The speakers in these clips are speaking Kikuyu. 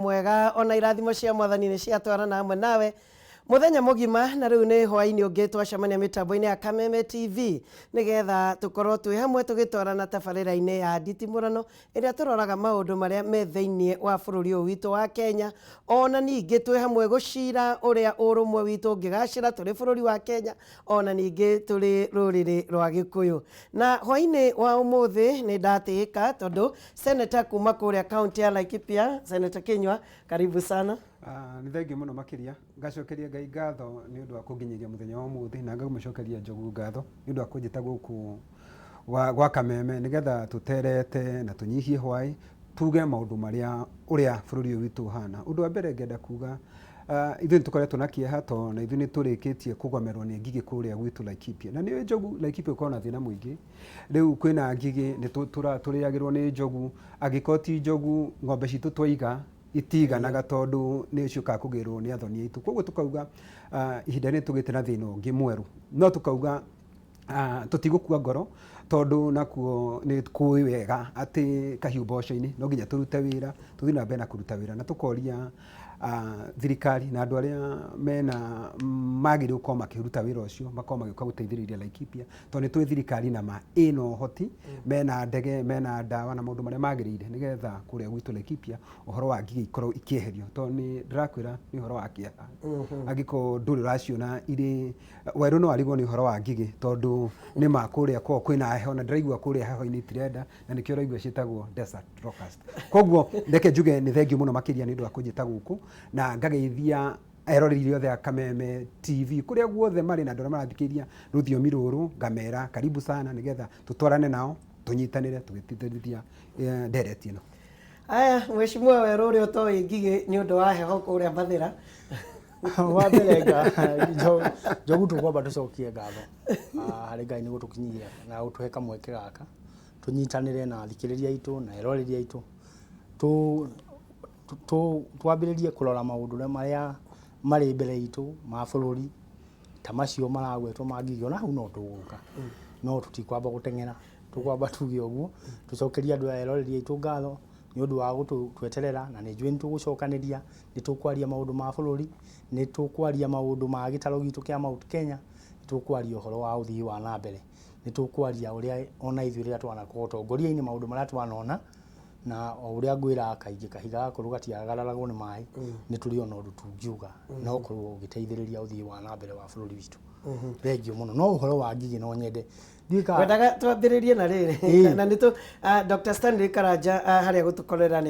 Mwega ona irathimo cia Mwathani nĩ ciatwarana hamwe nawe muthenya mugima. Na riu ni hwaini ungi twacemania mitambo-ini ya Kameme TV nigetha tukorwo twi hamwe tugitwarana tabarĩra-inĩ ya nditimũrano ĩrĩa tũroraga maũndũ marĩa me thĩinĩ wa bũrũri ũyũ witũ wa Kenya, ona ningĩ twĩ hamwe gũcira ũrĩa ũrũmwe witũ ũngĩgacĩra tũrĩ bũrũri wa Kenya, ona ningĩ tũrĩ rũrĩrĩ rwa Gĩkũyũ. Na hwainĩ wa ũmũthĩ nĩ ndatĩĩka tondũ Senator kuma kũrĩa kaunti ya Laikipia, Senator Kinyua, karibu sana. Ah, nĩ thengiũ mũno makĩria. Ngacokeria Ngai ngatho nĩ ũndũ wa kũnginyĩria mũthenya wa ũmũthĩ, na ngamũcokeria Njogu ngatho nĩ ũndũ wa kũnjĩta gũkũ gwa Kameme nĩgetha tũterete na tũnyihie hwaĩ, tuge maũndũ marĩa ũrĩa bũrũri ũyũ witũ ũhana. Ũndũ wa mbere ngenda kuga, ithuĩ nĩ tũkoretwo na kĩeha tondũ na ithuĩ nĩ tũrĩkĩtie kũgomerwo nĩ ngigĩ kũrĩa gwitũ Laikipia. Na nĩ ũĩ Njogu, Laikipia gũkoragwo na thĩna mũingĩ. Rĩu kwĩna ngigĩ, nĩ tũrĩagĩrwo nĩ njogu, angĩkorwo ti njogu, ng'ombe citũ twaiga itiganaga tondũ nĩ ciũkaga kũgĩrwo nĩ athoni aitũ. Koguo tũkauga ihinda rĩrĩ tũgĩte na thĩna ũngĩ mwerũ, no tũkauga tũtigũkua ngoro tondũ nakuo nĩ kũĩ wega atĩ kahiũ mboco-inĩ no nginya tũrute wĩra, tũthiĩ na mbere na kũruta wĩra na tũkoria thirikari na andũ arĩa mena magĩrĩirwo gũkorwo makĩruta wĩra ũcio makorwo magĩũka gũteithĩrĩria Laikipia tondũ nĩ tũĩ thirikari nama ĩna ũhoti, mena ndege, mena ndawa na maũndũ marĩa magĩrĩire nĩgetha kũrĩa gwitũ Laikipia ũhoro wa ngigĩ ikorwo ikĩeherio tondũ nĩ ndĩrakwĩra nĩ ũhoro wa kĩeha angĩkorwo ndũrĩ ũraciona irĩ werũ no arigwo nĩ ũhoro wa ngigĩ tondũ nĩ ma kũrĩa kwao kwĩna heho na ndĩraigua kũrĩa heho-inĩ itirenda na nĩkĩo ũraigua ciĩtagwo desert locust. Koguo reke njuge nĩ thengiũ mũno makĩria nĩ ũndũ wa kũnjĩta gũkũ na ngageithia eroreri othe a Kameme TV kũrĩa guothe marĩ na andũ arĩa marathikĩrĩria rũthiomi rũrũ, ngamera karibu sana nĩgetha tũtwarane nao tũnyitanĩre tũgĩtĩtĩrithia ndereti ĩno. Aya, mheshimiwa Werũ ũrĩa ũtoĩ ngigĩ nĩ ũndũ wa heho kũrĩa Mbathĩra. Wa mbere Njogu tũkwamba tũcokie ngatho harĩ Ngai nĩ gũtũkinyia na gũtũhe kamweke gaka tũnyitanĩre na athikĩrĩria aitũ na eroreri aitũ twambĩrĩrie kũrora maũndũ marĩa marĩ mbere itũ ma bũrũri ta macio maragwetwo ma ngigĩ, ona hau no tũgũka no tũtikwamba gũteng'era, tũkwamba tuge ũguo, tũcokerie andũ aya eroreri aitũ ngatho nĩ ũndũ wa gũtweterera na nĩ njũĩ nĩ tũgũcokanĩria, nĩ tũkwaria maũndũ ma bũrũri, nĩ tũkwaria maũndũ ma gĩtarũ gitũ kĩa Mount Kenya, nĩ tũkwaria ũhoro wa ũthii wa na mbere, nĩ tũkwaria ũrĩa ona ithuĩ rĩrĩa twanakorwo ũtongoria-inĩ maũndũ marĩa twanona na o ũrĩa ngwĩraga kaingĩ kahiga gakũrũ gatiagararagwo nĩ maĩ, nĩ tũrĩ ona ũndũ tungiuga na ũkorwo ũgĩteithĩrĩria ũthii wa na mbere wa bũrũri witũ. Thengiũ mũno. No ũhoro wa ngigĩ no nyende ndiũĩ kana Ngwendaga twambĩrĩrie na rĩrĩ na nĩ tũ Dr. Stanley Karanja harĩa gũtũkorera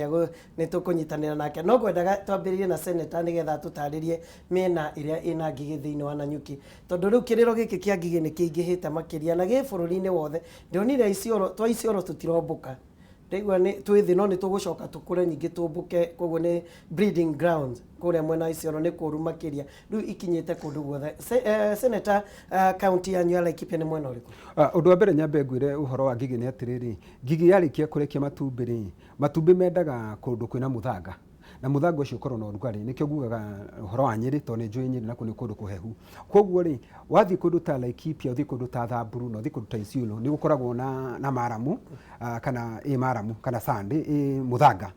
nĩ tũkũnyitanĩra nake, no ngwendaga twambĩrĩrie na senator nĩgetha atũtarĩrie mĩena ĩrĩa ĩna ngigĩ thĩinĩ wa Nanyuki, tondũ rĩu kĩrĩro gĩkĩ kĩa ngigĩ nĩ kĩingĩhĩte makĩria na gĩ bũrũri-inĩ wothe. Ndĩronire Isiolo, twa Isiolo tũtirombũka, ndaigua nĩ twĩ thĩ no nĩ tũgũcoka tũkũre nyingĩ tũmbũke, koguo nĩ breeding grounds kũrĩa mwena wa Isiolo nĩ kũru makĩria, rĩu ikinyĩte kũndũ guothe. Senator, kaunti yanyu ya Laikipia nĩ mwena ũrĩkũ? Ũndũ wa mbere nyambe ngwĩre ũhoro wa ngigĩ nĩ atĩrĩrĩ, ngigĩ yarĩkia kũrekia matumbĩ rĩ, matumbĩ mendaga kũndũ kwĩna mũthanga na mũthanga ũcio ũkorwo na ũrugarĩ, nĩkĩo ngugaga ũhoro wa Nyĩrĩ tondũ nĩ njũĩ Nyĩrĩ nakuo nĩ kũndũ kũhehu. Koguo rĩ, wathiĩ kũndũ ta Laikipia, ũthiĩ kũndũ ta Thamburu na ũthiĩ kũndũ ta Isiolo nĩ gũkoragwo na maramu kana ĩ maramu kana sand ĩ mũthanga.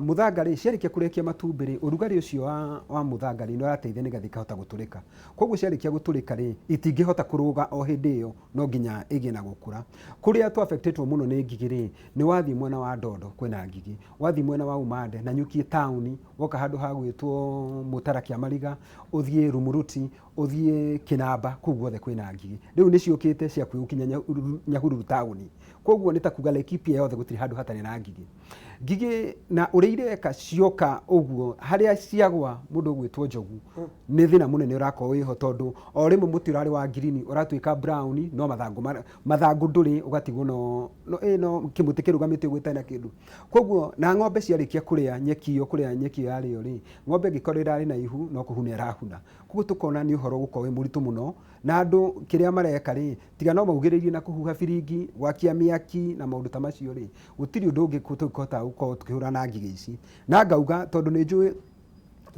Mũthanga rĩ, ciarĩkia kũrekia matumbĩ rĩ, ũrugarĩ ũcio wa mũthanga rĩ, nĩ ũrateithia nĩgetha ikahota gũtũrĩka. Koguo ciarĩkia gũtũrĩka rĩ, itingĩhota kũrũga o hĩndĩ ĩyo, no nginya ĩgĩe na gũkũra. Kũrĩa tũ affectĩtwo mũno nĩ ngigĩ rĩ, nĩ wathiĩ mwena wa Ndondo kwĩna ngigĩ, wathiĩ mwena wa Umande, Nanyuki taũni, woka handũ ha gwĩtwo Mũtara Kĩamariga, ũthiĩ Rumuruti, ũthiĩ Kĩnamba, kũu guothe kwĩna ngigĩ. Rĩu nĩ ciũkĩte cia kwĩgũkinya Nyahururu taũni. Koguo nĩ ta kuga Laikipia yothe gũtirĩ handũ hatarĩ na ngigĩ. Ngigĩ na ũrĩa ireka cioka ũguo, harĩa ciagwa mũndũ ũgwĩtwo njogu, nĩ thĩna mũnene ũrakorwo wĩho tondũ o rĩmwe mũtĩ ũrarĩ wa ngirini ũratuĩka brown no mathangũ mathangũ ndũrĩ ũgatigwo no no ĩ no kĩmũtĩ kĩrũgamĩte ũguo gĩtarĩ na kĩndũ. Koguo na ng'ombe ciarĩkia kũrĩa nyeki ĩyo kũrĩa nyeki ĩyo yarĩo rĩ, ng'ombe ĩngĩkorwo ĩrarĩ na ihu no kũhuna ĩrahuna. Koguo tũkona nĩ ũhoro ũgũkorwo wĩ mũritũ mũno na andũ kĩrĩa mareka rĩ, tiga no maugĩrĩirie na kũhuha biringi, gwakia mĩaki na maũndũ ta macio rĩ, gũtirĩ ũndũ ũngĩ tũngĩhota gũkorwo tũkĩhũrana na ngigĩ ici. Na ngauga tondũ nĩ njũĩ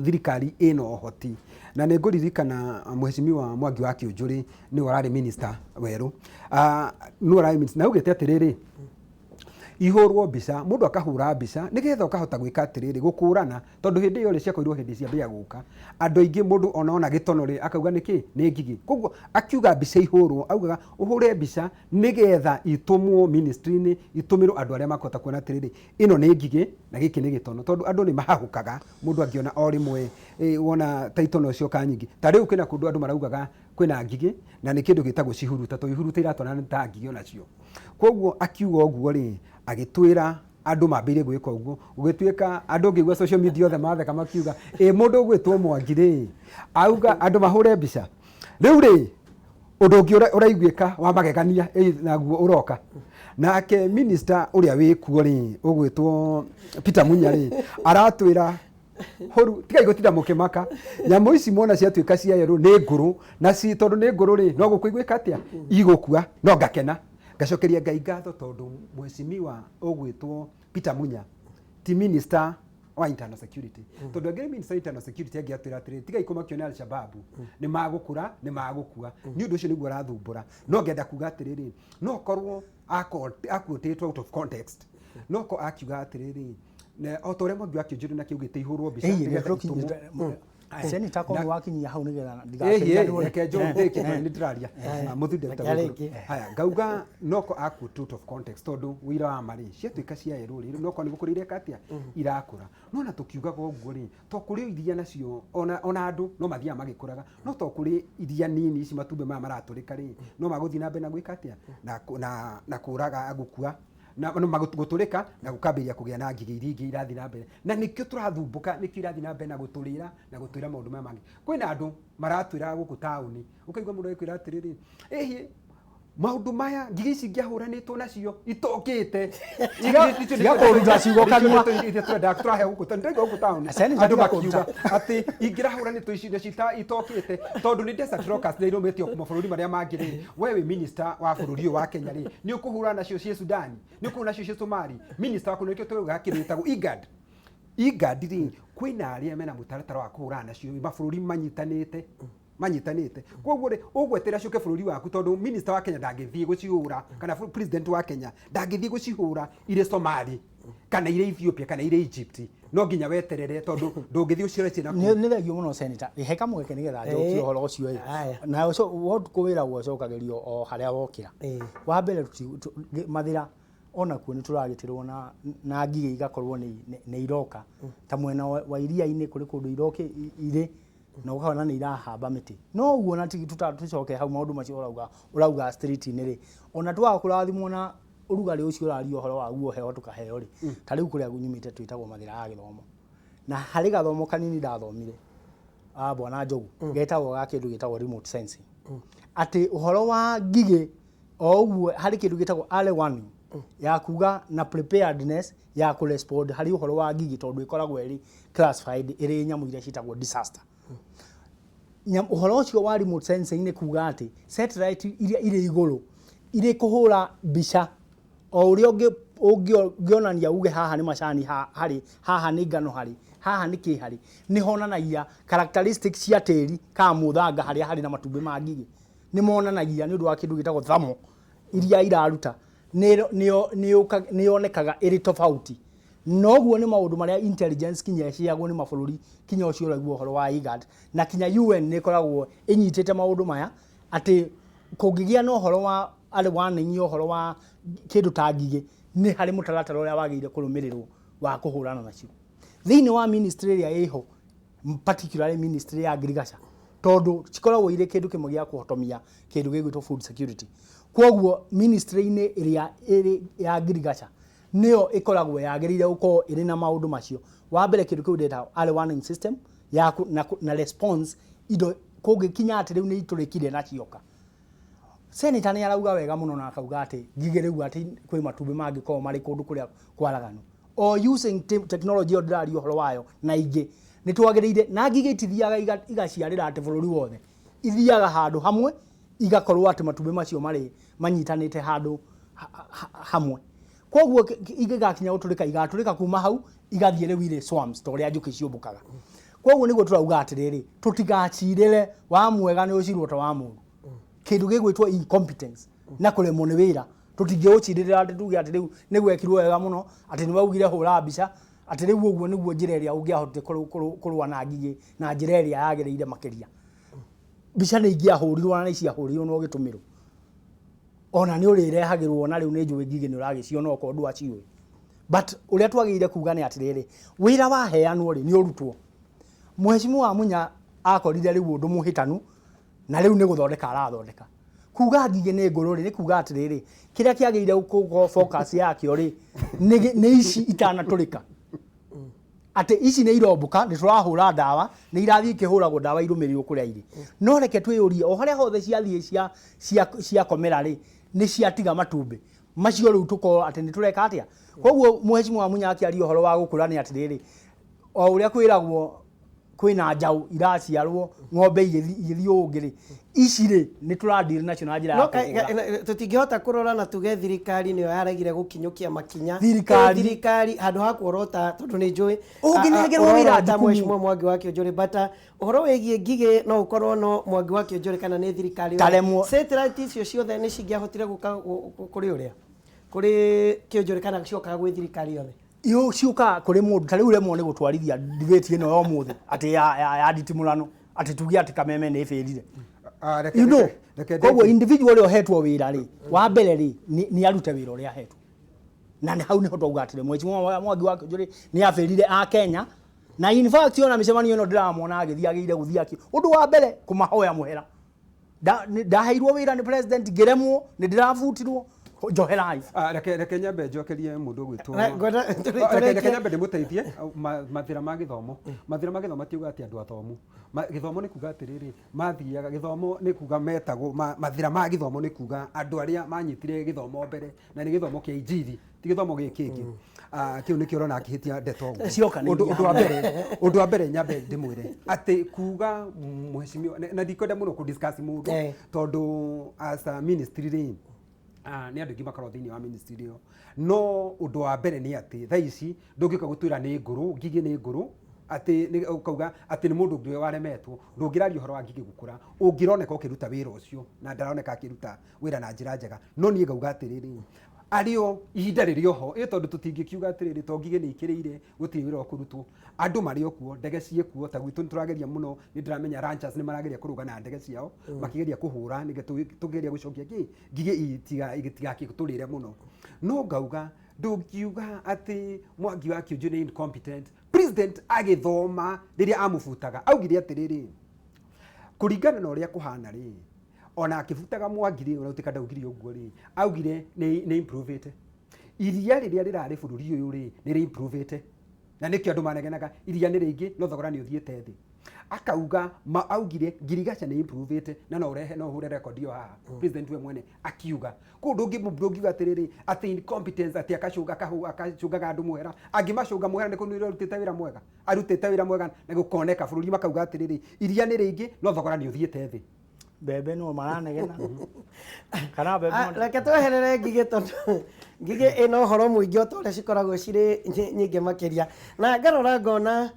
thirikari ĩna ũhoti na nĩ ngũririkana mheshimiwa Mwangi wa Kĩũnjũrĩ nĩwe ũrarĩ minister werũ, nĩwe ũrarĩ minister na augĩte atĩrĩrĩ, Ihũrwo mbica, mũndũ akahũra mbica nĩgetha ũkahota gwĩka atĩrĩrĩ, gũkũrana, tondũ hĩndĩ ĩyo rĩ ciakorirwo hĩndĩ ciambia gũka, andũ aingĩ mũndũ ona ona gĩtono rĩ akauga nĩkĩ nĩ ngigĩ. Koguo akiuga mbica ihũrwo, augaga ũhũre mbica nĩgetha itũmwo ministry-inĩ, itũmĩrwo andũ arĩa makũhota kuona atĩrĩrĩ, ĩno nĩ ngigĩ na gĩkĩ nĩ gĩtono, tondũ andũ nĩ mahahũkaga mũndũ angĩona o rĩmwe wona ta itono cioka nyingĩ. Ta rĩu kwĩna kũndũ andũ maraugaga kwĩna ngigĩ na nĩ kĩndũ gĩtagwo cihuruta, tondũ ihuruta iratwarana ta ngigĩ onacio. Koguo akiuga ũguo rĩ, agĩtwĩra andũ mambĩrĩrie gwĩka ũguo, gũgĩtuĩka andũ ngĩigua social media othe matheka makiuga, ĩ mũndũ ũgwĩtwo Mwangi rĩ, auga andũ mahũre mbica. Rĩu rĩ, ũndũ ũngĩ ũraiguĩka wa magegania naguo ũroka. Nake minister ũrĩa wĩkuo rĩ, ũgwĩtwo Peter Munya rĩ, aratwĩra horu tigai gũtinda mũkĩmaka, nyamũ ici mwona ciatuĩka cia yerũ nĩ ngũrũ, na ci tondũ nĩ ngũrũ rĩ, no gũkua igwĩka atĩa? Igũkua. No ngakena, ngacokeria Ngai ngatho tondũ mheshimiwa ũgwĩtwo Peter Munya ti minister wa internal security, tondũ angĩrĩ minister wa internal security angĩatwĩra atĩrĩrĩ, tigai kũmakio nĩ Alshababu, nĩ magũkũra, nĩ magũkua. Nĩ ũndũ ũcio nĩguo arathumbũra. No ngenda kuga atĩrĩrĩ, no korwo akuotĩtwo out of context, no ko akiuga atĩrĩrĩ, o ta ũrĩa Mwangi wa Kĩũnjũrĩ na kĩaugĩte ihũrwo mbica nĩgetha itũmwo. Senator ko wakinyia hau nĩgetha ndigacenjanĩrwo. Reke njũke nĩ ndĩraria. Mũthuri ndĩruta gũkũ. Haya, ngauga no ko akuote out of context, tondũ wĩra wa marĩ ciatuĩka cia yerũ rĩ, no ko nĩ gũkũra ireka atĩa, irakũra. No na tũkiugaga ũguo rĩ, to kũrĩ iria nacio ona andũ no mathiaga magĩkũraga, no to kũrĩ iria nini ici matumbĩ maya maratũrĩka rĩ, no magũthiĩ na mbere na gwĩka atĩa, na kũraga gũkua na gũtũrĩka na gũkambĩrĩria kũgĩa na ngigĩ iria ingĩ irathiĩ na mbere, na nĩkĩo tũrathumbũka, nĩkĩo irathiĩ na mbere na gũtũrĩra na gũtwĩra maũndũ maya mangĩ. Kwĩna andũ maratwĩra gũkũ taũni, ũkaigua mũndũ agĩkwĩra atĩrĩrĩ, ĩhĩ maũndũ maya ngigĩ ici ingĩahũranĩtwo nacio itokĩte. Tiga kũruta ciugo kanua. Tũrendaga tũrahe gũkũ ndĩraigua gũkũ taũni andũ makiuga atĩ ingĩrahũranĩtwo ici nacio itokĩte tondũ nĩ desert locust na irũmĩte o mabũrũri marĩa mangĩ rĩ, we wĩ minister wa bũrũri ũyũ wa Kenya rĩ, nĩ ũkũhũrana nacio ciĩ Sudan, nĩ ũkũhũrana nacio ciĩ Somali? Minister waku nĩkĩo tũrauga kĩndũ gĩtagwo IGAD. IGAD rĩ, kwĩna arĩa mena mũtaratara wa kũhũrana nacio mabũrũri manyitanĩte. Koguo rĩ, ũgweterera ciũke bũrũri waku, tondũ minister wa Kenya ndangĩthiĩ gũcihũra, kana president wa Kenya ndangĩthiĩ gũcihũra irĩ Somali kana irĩ Ethiopia kana irĩ Egypt. No nginya weterere, tondũ ndũngĩthiĩ ũciore ciĩ na Nĩ thengio mũno, Senator, he kamweke nĩgetha njokie ũhoro ũcio ĩ. Na ũcio wotukũ wĩragwo ũcokagĩrio o harĩa wokĩra. Wa mbere, Mathĩra onakuo nĩ tũragĩtĩrwo na ngigĩ, igakorwo nĩ iroka ta mwena wa iria-inĩ, kũrĩ kũndũ iroka irĩ na ũkona nĩ irahamba mĩtĩ. No ũguo na tũcoke hau maũndũ macio ũrauga street-inĩ rĩ, ona twaga kũrathimwo na ũrugarĩ ũcio ũraria ũhoro waguo, heho tũkaheo rĩ, ta rĩu kũrĩa nyumĩte twĩtagwo Mathĩra ya Gĩthomo, na harĩ gathomo kanini ndathomire a bwana Njogu getagwo ga kĩndũ gĩtagwo remote sensing, atĩ ũhoro wa ngigĩ o ũguo harĩ kĩndũ gĩtagwo early warning ya kuga na preparedness ya kũrespond harĩ ũhoro wa ngigĩ, tondũ ĩkoragwo ĩrĩ classified ĩrĩ nyamũ iria ciĩtagwo disaster. Ũhoro ũcio wa remote sensing nĩ kuga atĩ satellite iria irĩ igũrũ irĩ kũhũra mbica o ũrĩa ũngĩonania uge haha nĩ macani harĩ haha, nĩ ngano harĩ haha, nĩ kĩ harĩ, nĩ honanagia characteristics cia tĩri kana mũthanga harĩa harĩ na matumbĩ ma ngigĩ. Nĩ monanagia nĩ ũndũ wa kĩndũ gĩtagwo thermal iria iraruta nĩ yonekaga ĩrĩ tofauti. Noguo nĩ maũndũ marĩa intelligence kinya ĩciagwo nĩ mabũrũri, kinya ũcio ũraigua ũhoro wa IGAD na kinya UN nĩ ĩkoragwo ĩnyitĩte maũndũ maya, atĩ kũngĩgĩa na ũhoro wa early warning ya ũhoro wa kĩndũ ta ngigĩ, nĩ harĩ mũtaratara ũrĩa wagĩrĩire kũrũmĩrĩrwo wa kũhũrana nacio thĩinĩ wa ministry ĩrĩa ĩho, particularly ministry ya agriculture, tondũ cikoragwo irĩ kĩndũ kĩmwe gĩa kũhotomia kĩndũ gĩgwĩtwo food security. Koguo ministry-inĩ ĩrĩa ĩrĩ ya agriculture nĩyo ĩkoragwo yagĩrĩire gũkorwo ĩrĩ na maũndũ macio. Wa mbere, kĩndũ kĩu ndĩta early warning system ya na response indo kũngĩkinya atĩ rĩu nĩ itũrĩkire na cioka. Senator nĩ arauga wega mũno na akauga atĩ ngigĩ rĩu atĩ kwĩ matumbĩ mangĩkorwo marĩ kũndũ kũrĩa kwaraganu o using technology ĩyo ndĩraria ũhoro wayo na ingĩ nĩ twagĩrĩire. Na ngigĩ itithiaga igaciarĩra atĩ bũrũri wothe, ithiaga handũ hamwe igakorwo atĩ matumbĩ macio marĩ manyitanĩte handũ hamwe. Koguo ingĩgakinya gũtũrĩka, igatũrĩka kuma hau igathiĩ rĩu irĩ swarms ta ũrĩa njũkĩ ciũmbũkaga. Koguo nĩguo tũrauga atĩrĩrĩ, tũtigacirĩre wa mwega nĩ ũcirwo ta wa mũru, kĩndũ gĩgwĩtwo incompetence na kũremwo nĩ wĩra. Tũtingĩũcirĩrĩra atĩ tuge atĩ rĩu nĩ gwekirwo wega mũno, atĩ nĩ waugire hũra mbica, atĩ rĩu ũguo nĩguo njĩra ĩrĩa ũngĩahotire kũrũa na ngigĩ na njĩra ĩrĩa yagĩrĩire makĩria. Mbica nĩ ingĩahũrirwo na nĩ ciahũrirwo na ũgĩtũmĩrwo. Ona nĩ ũrĩrehagĩrwo na rĩu nĩ njũĩ ngigĩ nĩ ũragĩciona okorwo ndwaciũĩ. But ũrĩa twagĩrĩire kuga nĩ atĩrĩrĩ, wĩra waheanwo rĩ, nĩ ũrutwo. Mheshimiwa Munya akorire rĩu ũndũ mũhĩtanu na rĩu nĩ gũthondeka arathondeka. Kuga ngigĩ nĩ ngũrũ rĩ, nĩ kuga atĩrĩrĩ, kĩrĩa kĩagĩrĩire gũkorwo focus yakĩo rĩ, nĩ ici itanatũrĩka. Atĩ ici nĩ irombũka, nĩ tũrahũra ndawa, nĩ irathiĩ ikĩhũragwo ndawa irũmĩrĩirwo kũrĩa irĩ. No reke twĩyũrie, o harĩa hothe ciathiĩ ciakomera rĩ, nĩ ciatiga matumbĩ. Macio rĩu tũkorwo atĩ nĩ tũreka atĩa? Koguo Mheshimiwa Munya akĩaria ũhoro wa gũkũra nĩ atĩrĩrĩ, o ũrĩa kwĩragwo kwĩna njaũ iraciarwo ng'ombe igĩthiĩ ũũ ũngĩ rĩ, ici rĩ nĩ tũradeal nacio na njĩra ya kũhũra. Tũtingĩhota kũrora na tuge thirikari nĩyo yaregire gũkinyũkia makinya. Thirikari. Thirikari handũ ha kuorota tondũ nĩ njũĩ Ũngĩnengerwo wĩra ta jukumu. Mheshimiwa Mwangi wa Kĩũnjũrĩ, but ũhoro wĩgiĩ ngigĩ no ũkorwo no Mwangi wa Kĩũnjũrĩ kana nĩ thirikari. Taremwo. Satellite icio ciothe nĩ cingĩahotire gũka kũrĩ ũrĩa kũrĩ Kĩũnjũrĩ kana ciokaga gwĩ thirikari yothe. Iyo ciũkaga kũrĩ mũndũ ta rĩu remwo nĩ gũtwarithia debate ĩno ya ũmũthĩ atĩ ya nditimũrano atĩ tuge atĩ Kameme nĩ ĩbĩrire. You know, koguo individual ũrĩa ũhetwo wĩra rĩ, wa mbere rĩ, nĩ arute wĩra ũrĩa ahetwo. Na nĩ hau nĩho twauga atĩrĩ Mheshimiwa Mwangi wa Kĩũnjũrĩ nĩ abĩrire a Kenya, na in fact ona mĩcemanio ĩno ndĩramwona agĩthiĩ agĩrĩire gũthiĩ akĩ ũndũ wa mbere kũmahoya mũhera. Ndaheirwo wĩra nĩ president ngĩremwo, nĩ ndĩrabutirwo, njoherai. Reke nyambe njokerie mũndũ ũgwĩtwo. Ngwenda Reke nyambe ndĩmũteithie, mathĩna ma gĩthomo. Mathĩna ma gĩthomo ti uga atĩ andũ athomu. Gĩthomo nĩ kuga atĩrĩrĩ, mathiaga, gĩthomo nĩ kuga metagwo, mathĩna ma gĩthomo nĩ kuga andũ arĩa manyitire gĩthomo mbere, na nĩ gĩthomo kĩa injiri, ti gĩthomo gĩkĩ kĩngĩ. Kĩu nĩkĩo ũrona akĩhĩtia ndeto ũguo. Cioka nĩ Ũndũ wa mbere, ũndũ wa mbere nyambe ndĩmwĩre atĩ kuga mheshimiwa, na ndikwenda mũno kũ discuss mũndũ, tondũ as a ministry rĩ, nĩ andũ aingĩ makoragwo thĩinĩ wa ministry ĩyo. No ũndũ wa mbere nĩ atĩ thaa ici ndũngĩũka gũtwĩra nĩ ngũrũ, ngigĩ nĩ ngũrũ, atĩ nĩ ũkauga atĩ nĩ mũndũ ũngĩ waremetwo. Ndũngĩraria ũhoro wa ngigĩ gũkũra, ũngĩroneka ũkĩruta wĩra ũcio, na ndaroneka akĩruta wĩra na njĩra njega. No niĩ ngauga atĩrĩrĩ, arĩo ihinda rĩrĩ oho, ĩ tondũ tũtingĩkiuga atĩrĩrĩ, to ngigĩ nĩ ikĩrĩire, gũtirĩ wĩra ũkũrutwo. Andũ marĩ o kuo, ndege ciĩ kuo, ta gwitũ nĩ tũrageria mũno, nĩ ndĩramenya ranchers nĩ marageria kũrũga na ndege ciao, makĩgeria kũhũra, nĩgetha tũgeria gũcokia kĩ, ngigĩ itigakĩtũrĩre mũno. No ngauga, ndũngiuga atĩ Mwangi wa Kĩũnjũ nĩ incompetent. President agĩthoma rĩrĩa amũbutaga, augire atĩrĩrĩ, kũringana na ũrĩa kũhana rĩ, ona akĩbutaga Mwangi rĩ, ona gũtuĩka ndaugire ũguo rĩ, augire nĩ improvĩte. Iria rĩrĩa rĩrarĩ bũrũri ũyũ rĩ, nĩ rĩ improvĩte. Na nĩkĩo andũ manegenaga, iria nĩ rĩingĩ, no thogora nĩ ũthiĩte thĩ. Akauga, augire, ngirigaca nĩ improvĩte, na no ũrehe, no ũhũre record ĩyo haha. President we mwene akiuga. Koguo ndũngiuga atĩrĩrĩ, atĩ incompetence, atĩ akacũngaga andũ mũhera. Angĩmacũnga mũhera nĩ kũnua arutĩte wĩra mwega. Arutĩte wĩra mwega na gũkoneka bũrũri makauga atĩrĩrĩ, iria nĩ rĩingĩ, no thogora nĩ ũthiĩte thĩ. Mbembe no maranegena. Kana mbembe Reke tweherere ngigĩ tondũ ngigĩ ĩna ũhoro mũingĩ o ta ũrĩa cikoragwo cirĩ nyingĩ makĩria. Na ngarora ngona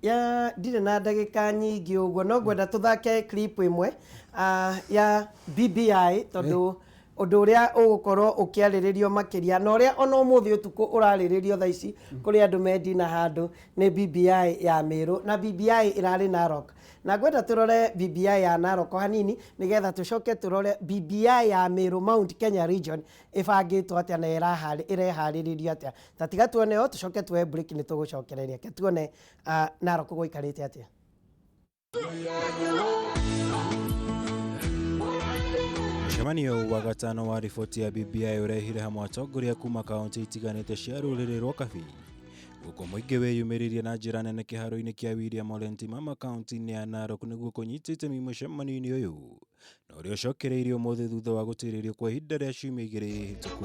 ya ndirĩ na ndagĩka nyingĩ ũguo, no ngwenda tũthake clip ĩmwe ya BBI tondũ ũndũ ũrĩa ũgũkorwo ũkĩarĩrĩrio makĩria na ũrĩa ona ũmũthĩ ũtukũ ũrarĩrĩrio thaa ici kũrĩ andũ mendina handũ nĩ BBI ya Meru na BBI ĩrarĩ Narok. Na ngwenda tũrore BBI ya Narok hanini nĩgetha tũcoke tũrore BBI ya Meru Mount Kenya Region ĩbangĩtwo atĩa na ĩreharĩrĩrio atĩa. Ta tiga tuone o tũcoke tuoe break nĩ tũgũcokereria. Reke tuone Narok gũikarĩte atĩa. Mũcemanio wa gatano wa riboti ya BBI ũrehire hamwe atongoria kuma kaunti itiganĩte cia rũrĩrĩ rwa Kabi. Gũkũ mũingĩ wĩyumĩririe na njĩra nene kĩharo-inĩ kĩa William Ole Ntimama kaunti-inĩ ya Narok nĩguo kũnyita itemi mũcemanio-inĩ ũyũ, na ũrĩa ũcokereirie ũmũthĩ thutha wa gũtĩrĩrio kwa ihinda rĩa ciumia igĩrĩ hĩtũku.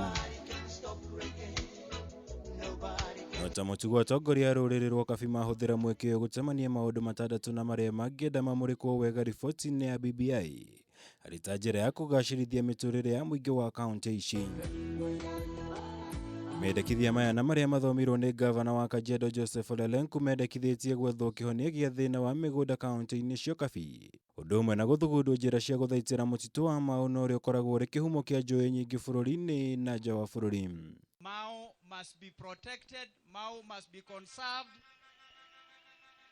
No ta mũtugo atongoria a rũrĩrĩ rwa Kabi mahũthĩra mweke ũyũ gũtemania maũndũ matandatũ na marĩa mangĩenda mamũrĩkwo wega riboti-inĩ ya BBI harĩ ta njĩra ya kũgacĩrithia mĩtũrĩre ya mũingĩ wa kaunti ici. Mendekithia maya na marĩa mathomirwo nĩ ngavana wa Kajiado Joseph Ole Lenku mendekithĩtie gwethwo kĩhonia gĩa thĩna wa mĩgũnda kaunti-inĩ cia Kabi. Ũndũ Ũndũ ũmwe na gũthugundwo njĩra cia gũthaitĩra mũtitũ wa Mau na ũrĩa ũkoragwo ũrĩ kĩhumo kĩa njũĩ nyingĩ bũrũri-inĩ na nja wa bũrũri. Mau must be protected, Mau must be conserved,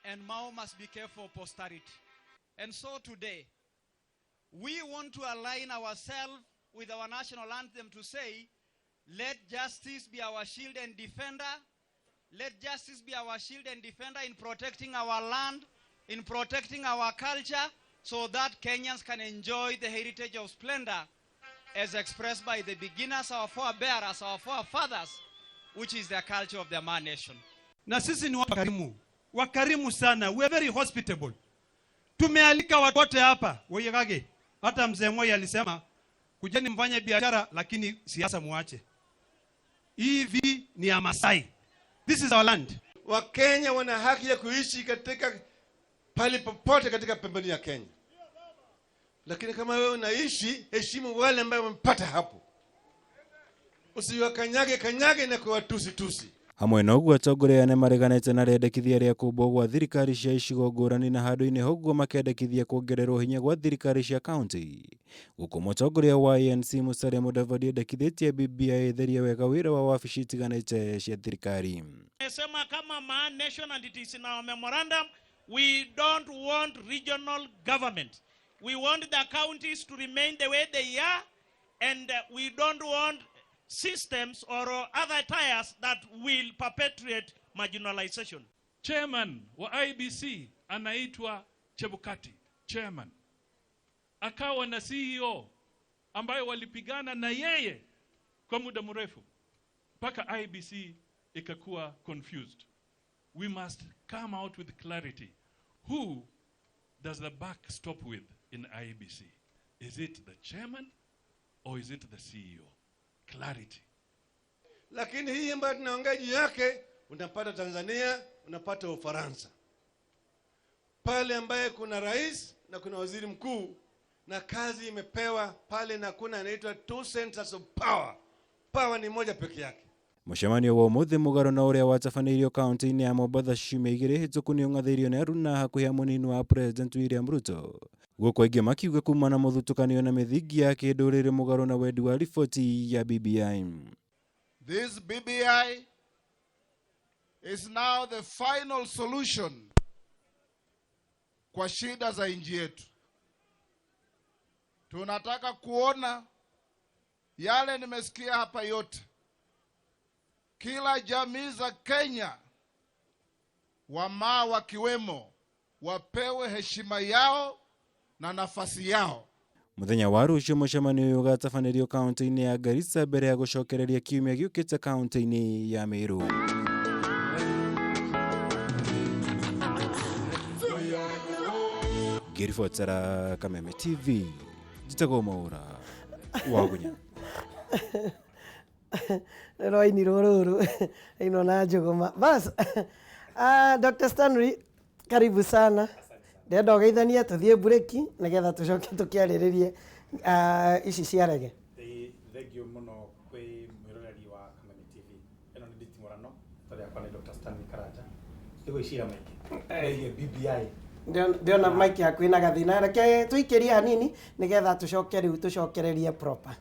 and Mau must be kept for posterity. And so today, we want to align ourselves with our national anthem to say, let justice be our shield and defender. Let justice be our shield and defender in protecting our land, in protecting our culture, so that Kenyans can enjoy the heritage of splendor as expressed by the beginners, our forebearers, our forefathers, which is the culture of the Maa nation. Na sisi ni wakarimu, wakarimu sana, we are very hospitable. Tumealika watu wote hapa Woyegage. Hata mzee Moi alisema kujeni mfanye biashara, lakini siasa muache. Hivi ni ya Masai. This is our land. Wakenya wana haki ya kuishi katika pali popote katika pembeni ya Kenya, lakini kama wewe unaishi, heshimu wale ambao wamepata hapo, usiwakanyage kanyage na kuwatusi tusi. Hamwe na ũguo, atongoria aya nĩmareganĩte na rĩendekithia rĩa kũmbwo gwa thirikari cia icigo ngũrani na handũ-inĩ ha ũguo makendekithia kuongererwo hinya gwa thirikari cia kaunti. Gũkũ mũtongoria wa ANC Musalia Mudavadi endekithĩtie BBI ĩtherie wega wĩra wa wabici itiganĩte cia thirikari. Tumesema kama Maa Nation, and it is in our memorandum, we don't want regional government. We want the counties to remain the way they are, and we don't want systems or other tiers that will perpetuate marginalization. Chairman wa IEBC anaitwa Chebukati, chairman. Akawa na CEO ambayo walipigana na yeye kwa muda mrefu mpaka IEBC ikakuwa confused. We must come out with clarity. Who does the buck stop with in IEBC? Is it the chairman or is it the CEO? Clarity. Lakini hii ambayo tunaongea juu yake, unapata Tanzania, unapata Ufaransa, pale ambaye kuna rais na kuna waziri mkuu na kazi imepewa pale, na kuna inaitwa two centers of power. Power ni moja peke yake. Mũcemanio wa ũmũthĩ mũgarũ na ũrĩa watabanĩirio kaunti-inĩ ya Mombatha ciumia igĩrĩ hĩtũku nĩ ũng'athĩirio nĩ aruna hakuhĩ a mũnini wa President William Ruto, gũkũ aingĩ makiuga kuma na mũthutũkanio na mĩthingi ya kĩndũrĩrĩ mũgarũ na wendi wa riboti ya BBI. This BBI is now the final solution kwa shida za nchi yetu. Tunataka kuona yale nimesikia hapa yote. Kila jamii za Kenya, Wamaa wakiwemo, wapewe heshima yao na nafasi yao. Mũthenya wa rũciũ mũcemanio ũyũ ũgatabanĩrio kaunti-inĩ ya Garissa mbere ya gũcokereria kiumia gĩũkĩte kaunti-inĩ ya Meru. Ngĩribotera Kameme TV, njĩtagwo Mwaũra wa Gunya. Rwainirwo rũrũ ino na njũgũma. Bas, Dr. Stanley, karibu sana. Ndĩrenda ũgeithanie tũthiĩ mburĩki nĩgetha tũcoke tũkĩarĩrĩrie ici cia rege. Thank you mũno kwĩ mwĩroreri wa Kameme TV. Ĩno nĩ nditimũrano, rĩtwa rĩakwa nĩ Dr. Stanley Karanja. Ndigwĩciria maingĩ megiĩ BBI. Ndĩrona mic yaku ĩna gathĩna, reke tũikĩrie hanini nĩgetha tũcoke rĩu tũcokererie proper.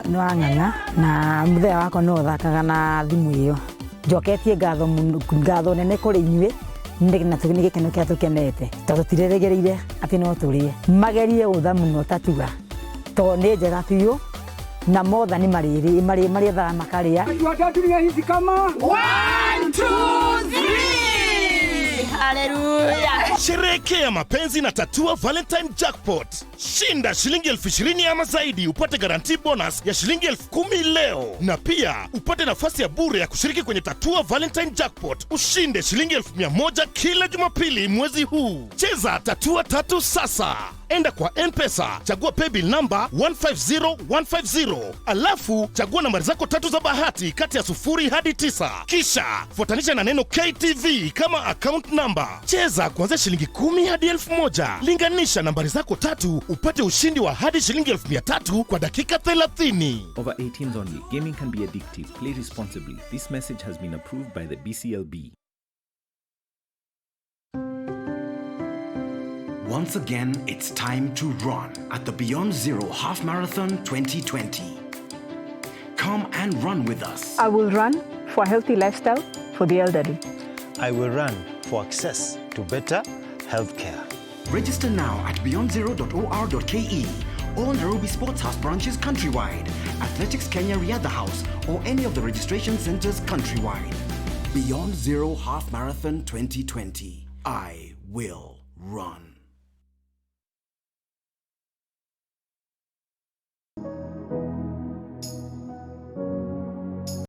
Nĩ wang'ang'a na mũthenya wakwa no thakaga na thimũ ĩyo. Njoketie ngatho mũno, ngatho nene kũrĩ inyuĩ na nĩ gĩkeno kĩrĩa tũkenete tondũ tũtirerĩgĩrĩire atĩ no tũrĩe. Magerie gũtha mũno tatua tondũ nĩ njega biũ na motha nĩ marĩethaga makarĩa. Dunia hizi kama 1 2 3 haleluya. Sherehekea mapenzi na Tatua Valentine Jackpot. Shinda shilingi 20,000 ama zaidi upate guarantee bonus ya shilingi 10,000 leo. Na pia upate nafasi ya bure ya kushiriki kwenye Tatua Valentine Jackpot. Ushinde shilingi 100,000 kila Jumapili mwezi huu. Cheza Tatua tatu sasa. Enda kwa M-Pesa, chagua paybill number 150150, alafu chagua nambari zako tatu za bahati kati ya 0 hadi 9, kisha fuatanisha na neno KTV kama account number. Cheza kuanzia shilingi 10 hadi 1000. Linganisha nambari zako tatu upate ushindi wa hadi shilingi 300,000 kwa dakika 30. Over 18s only. Gaming can be addictive. Play responsibly. This message has been approved by the BCLB. Once again, it's time to run at the Beyond Zero Half Marathon 2020. Come and run with us. I will run for a healthy lifestyle for the elderly. I will run for access to better healthcare. Register now at beyondzero.or.ke, all Nairobi Sports House branches countrywide, Athletics Kenya Riadha House, or any of the registration centers countrywide. Beyond Zero Half Marathon 2020. I will run.